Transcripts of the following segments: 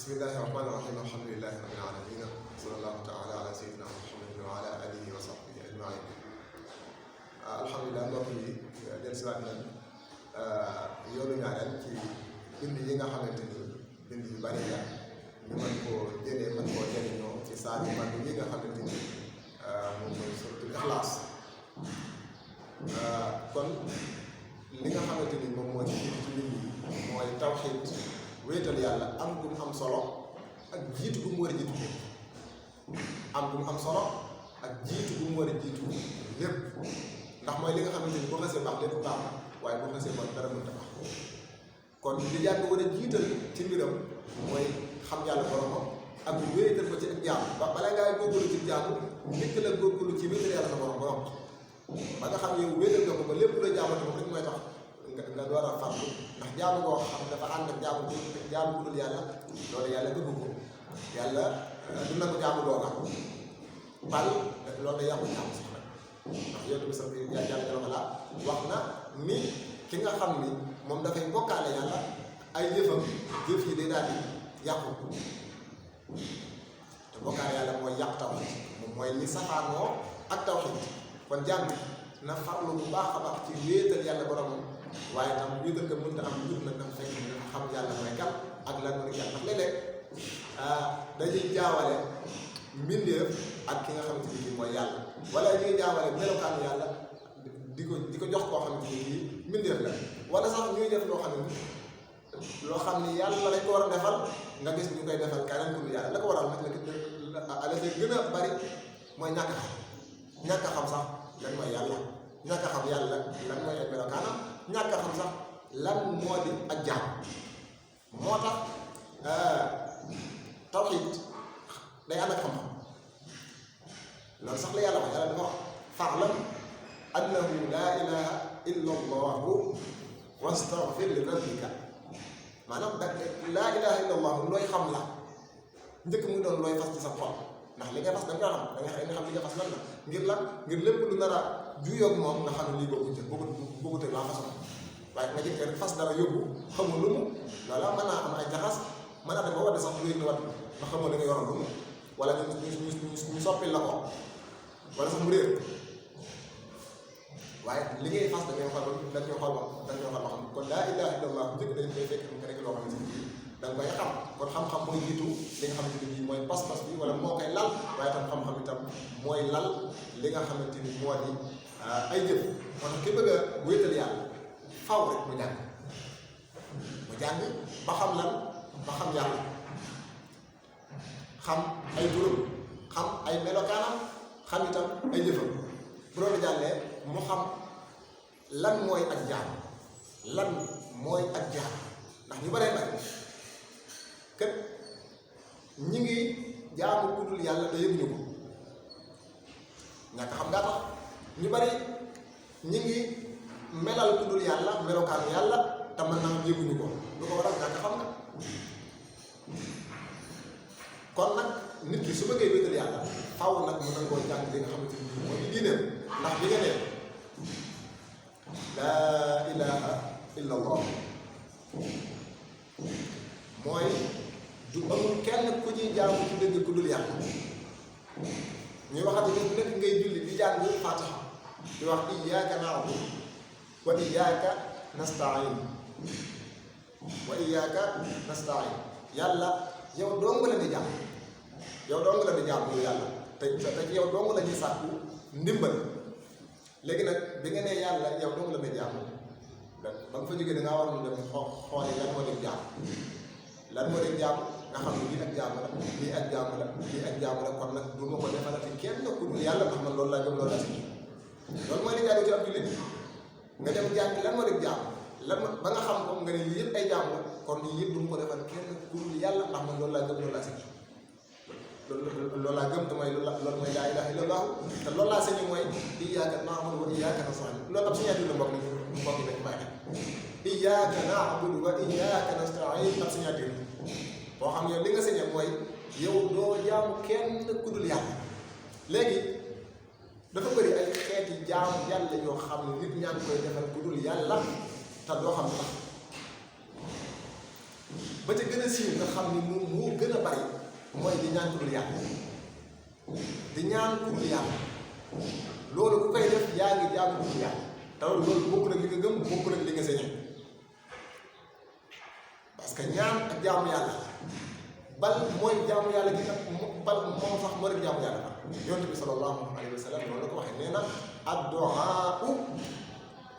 bismillahi rahmaani rahim alhamdulilahi rabbil alamin sallallahu taala ala sayyidina muhammadin wa ala alihi wa sahbihi ajmain. Alhamdulilah mbokk yi del siwaat nañ yoonu ñaareel ci bind yi nga xamante ni bind yu bari la ñu mën koo jëlee mën koo jëriñoo ci saa yu mag yi nga xamante ni moom mooy suratul Ixlaas. Kon li nga xamante ni moom moo ci jiitu ci bind yi mooy tawxiid, wéetal yàlla am gu mu am solo ak jiitu gu mu war a jiitu lépp am gu mu am solo ak jiitu gu mu war a jiitu lépp ndax mooy li nga xamante ni boo xasee baax lépp baax na waaye boo xasee bon dara mënta baax. kon li yàgg war a jiital ci mbiram mooy xam yàlla boromam ak wéetal ko ci ak jaamu ba bala ngaa góorgóorlu ci jaamu njëkk la góorgóorlu ci wéetal yàlla sa borom ba nga xam yow wéetal nga ko ba lépp la jaamante moom rek mooy tax nga door a farlu ndax jaamu koo xam dafa ànd ak jaamu ku dul yàlla loolu yàlla bëgg ko yàlla du nangu jaamu dooga bal loolu day yàqu jaamu sax nag ndax yow tamit sax yàlla jalla wala wax na ni ki nga xam ni moom dafay bokkaale yàlla ay jëfam jëf yi day daal di yàqu te bokkaale yàlla mooy yàq tawxiid moom mooy li safaanoo ak tawxiid kon jàng na farlu bu baax a baax ci wéetal yàlla boromam waaye tam wéetal ko mënta am jur nag dafa fekk nga xam yàlla mooy kan ak lan mooy yàlla ndax léeg-léeg dañuy jaawale mbindeef ak ki nga xamante ni kii mooy yàlla wala ñuy jaawale melokaanu yàlla di ko jox koo xamante ni kii mbindeef la wala sax ñuy def loo xam ni yàlla lañ ko war a defal nga gis ñu koy defal keneen ku dul yàlla la ko waral nag la gën a bari mooy ñàkk a xam sax lan mooy yàlla ñàkk a xam yàlla lan mooy ay melokaanam ñàkk a xam sax lan moo di ak jaam moo tax tawxiid day ànd ak xam-xam loolu sax la yàlla wax yàlla dafa wax fa'lam annahu laa ilaha illa allahu wastaghfir li rabbika maanaam da laa ilaha illa allahu looy xam la njëkk muy doon looy fas ci sa xol ndax li ngay fas da nga xam xam li nga fas lan la ngir lépp lu nar a juyoog moom nga xam ne lii boobu jël boobu teg la façon waaye nga jëkkee rek fas dara yóbbu xamul lu mu loola mën naa am ay jaxas mën naa dem ba wadde sax lu yëg ne wadd ndax xamoo da nga yoroon lu mu wala ñu soppil la ko wala sax mu réer waaye li ngay fas da ngay xool ba xam kon laa ilaha illallah bu njëkk dañ koy fekk nga nekk loo xamante ni da nga koy xam kon xam-xam mooy jiitu li nga xamante ni bii mooy pas-pas bi wala moo koy lal waaye tam xam-xam itam mooy lal li nga xamante ni moo di ay jëf kon ki bëgg a wéetal yàlla faw rek mu jàng ba xam lan ba xam yàlla xam ay turam xam ay melokaanam xam itam ay jëfam bu doon jàllee mu xam lan mooy ak jaam ndax ñu baree bari kët ñi ngi jaamu ku dul yàlla te yëguñu ko ñàkk xam ngaa tax ñu bari ñi ngi melal ku dul yàlla melokaanu yàlla te mën naa yëguñu ko lu ko waral ñàkk xam nga kon nag nit ki su bëggee wéetal yàlla faw nag mu nangoo jàng li nga xamante ni mooy diineem ndax li nga ne laa ilaha illa allah mooy du amul kenn ku ñuy jaamu ci dëgg ku dul yàlla ñuy waxati ne nekk ngay julli di jàng fatiha di wax iyyaka na'budu wa iyyaka nasta'in yàlla yow dong la di jàmm yow yàlla te yow dong la ñuy sàkku ndimbal léegi nag bi nga nee yàlla yow dong la di jàmm ba nga fa jógee da ngaa war a dem xooli lan moo di jàmm nga xam ne lii ak jàmm la lii ak jàmm la kon nag du ma ko defalati kenn ku dul yàlla ndax man loolu laa gëm loolu laa si loolu mooy li jaadu ci ab jullit nga dem jàng lan moo di jàmm ba nga xam ko nga ne lii yëpp ay jàmm la kon lii yëpp du ma ko defal kenn ku dul yàlla ndax man loolu laa gëm loolu laa si loolu laa gëm te mooy loolu mooy laa ilaaha illallah te loolu laa sañu mooy iyyaaka na'budu wa iyyaaka nasta'iin loolu ab signature la mbokk yi dañu bàyyi iyyaaka na'budu wa iyyaaka nasta'iin ab signature boo xam ne li nga sañe mooy yow doo jaamu kenn ku dul yàlla léegi dafa bëri ay xeeti jaamu yàlla yoo xam ne nit ñaa ngi koy defal ku dul yàlla te doo xam tax ba ca gën a siiw nga xam ni moom moo gën a bari mooy di ñaan ku dul yàlla di ñaan ku dul yàlla loolu ku koy def yaa ngi jaamu ku dul yàlla te loolu bokkul ak li nga gëm bokkul ak li nga sañee parce que ñaan ak jaamu yàlla bal mooy jaamu yàlla gi bal moom sax moo rek jaamu yàlla yonent bi sallallahu alayhi wa sallam loolu la ko waxee nee na ad-du'aa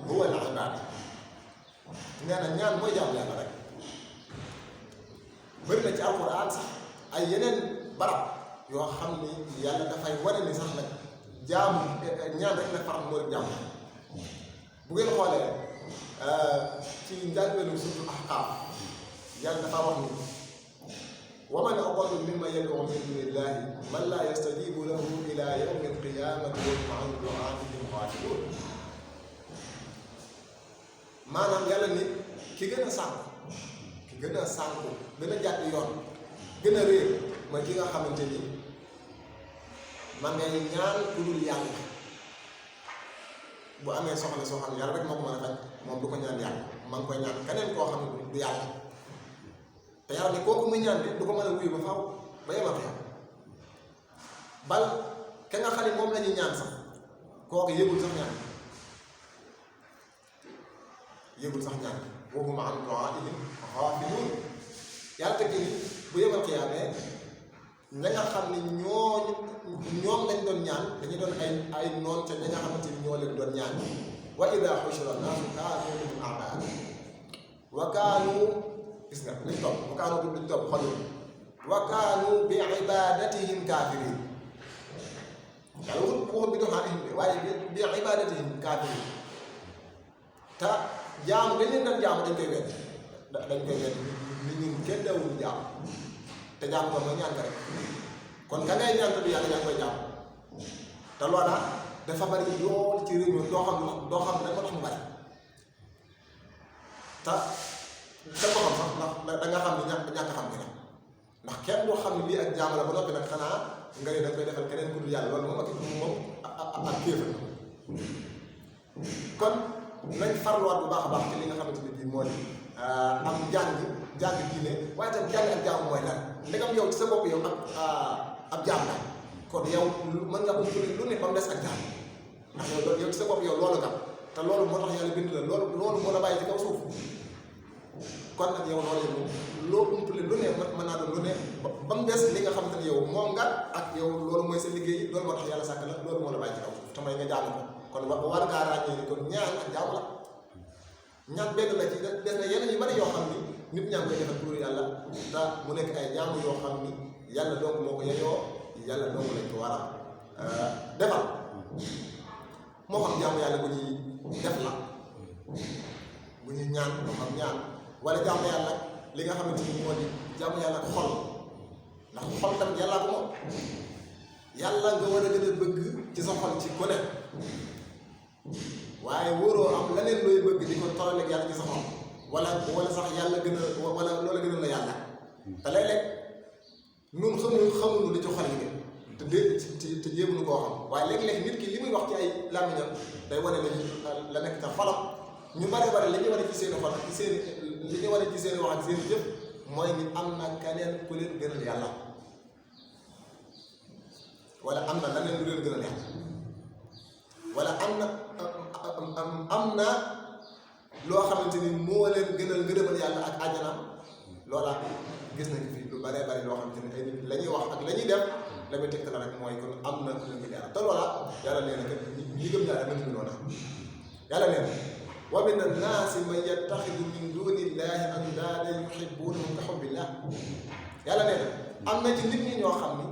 huwa al-ibaada nee na ñaan mooy jaamu yàlla rek bëri na ci alquran sax ay yeneen barab yoo xam ni yàlla dafay wane ni sax nag jaamu ñaan rek la faram moo rek jaamu bu ngeen xoolee ci njàlbeenu suuratul Ahqaaf yàlla dafa wax ni wa man adallu mimman yad'u min dunillahi man laa yastajibu lahu ila yawmi alqiyamati wa hum an du'aa'ihim ghaafiluun maanaam yàlla ni ki gën a sànku gën a jàdd yoon gën a réer mooy ki nga xamante ni man ngay ñaan ku dul yàlla bu amee soxla soo xam ne yàlla rek moo ko mën a faj moom du ko ñaan yàlla ma ngi koy ñaan keneen koo xam ne du yàlla te yàlla ne kooku muy ñaan de du ko mën a wuyu ba faaw ba yemal ko bal ka nga xam ne moom la ñuy ñaan sax kooku yëgul sax ñaan wa hum an du'aa'ihim ghaafiluun yàlla teg ni bu yemal qiyaamee ña nga xam ne ñoom lañ doon ñaan dañuy doon ay noon ca ña nga xamante ni ñoo leen doon ñaan wa idaa hushira nnaasu kaanu lahum a'daa wa kaanu gis nga luñ topp wa kaanu luñ topp xol wa kaanu bi ibadatihim kaafiriin yàlla waxul bi du'aa'ihim waaye bi ibadatihim kaafiriin te jaamu dañ leen doon jaamu dañ koy wedd ni ñun kenn dawul jaamu te jaamu ko mooy ñaan ka rek kon ka ngay ñaan te du yàlla yaa ngi koy jaamu te loola dafa bari lool ci réew mi doo xam lan moo tax mu bari te ko xam sax ndax da nga xam ni ñàkk xam nga ndax kenn doo xam ne lii ak jaamu la ba noppi nag xanaa nga ne da koy defal keneen ku dul yàlla loolu moom ak kéefar kon nañ farluwaat bu baax a baax ci li nga xamante ne bii moo di am jàng diine waaye tam jàng ak jaamu mooy lan ndegam yow ci sa bopp yow ab jaam la kon yow mën nga ko lu ne ba mu des ak jaam ndax yow ci sa bopp yow loolu nga te loolu moo tax yàlla bind la loolu moo la bàyyi ci kaw suuf kon nag yow loolu yow loo umpale lu ne mën naa doon lu ne ba mu des li nga xamante ne yow moom nga ak yow loolu mooy sa liggéey loolu moo tax yàlla sàkk la loolu moo la bàyyi ci kaw suuf te may nga jaamu ko kon war ngaa ràññee ni kon ñaan ak jaamu la ñaan benn la ci des na yeneen yu bari yoo xam ni nit ñaa ngi koy defal pour yàlla te mu nekk ay jaamu yoo xam ni yàlla donc moo ko yeyoo yàlla donc lañ ko war a defal moo xam jaamu yàlla bu ñuy def la bu ñuy ñaan moo xam ñaan wala jaamu yàlla li nga xamante ni moo di jaamu yàlla xol ndax xol tamit yàllaa ko moom yàlla nga war a gën a bëgg ci sa xol ci ku ne waaye wóoroo am leneen looy bëgg di ko tollaleeg yàlla ci sa xol wala sax yàlla gën a wala loola gën a la yàlla te léeg-léeg ñun xamuñu li ci xol yi te jéemuñu koo xam waaye léeg-léeg nit ki li muy wax ci ay làmmiñam day wane la nekk ca xolam ñu bare li ñuy wane ci seen xol ak ci seen li ñuy wane ci seen wax ak seen jëf mooy ni am na keneen ku leen gënal yàlla wala am na leneen lu leen gënal yàlla wala am na loo xamante ni moo leen gënal ngërëmal yàlla ak àjjanaam loola gis nañu fi lu bare loo xamante ni ay nit la ñuy wax ak la ñuy def la muy tegtal rek mooy kon am na ku leen gën yàlla te loola yàlla nee na kat ñi gëm yàlla mën nañu noona yàlla nee na wa mina naasi man yattaxidu min dunillahi andaadan yuhibbuunahum ka hubbillah yàlla nee na am na ci nit ñi ñoo xam ni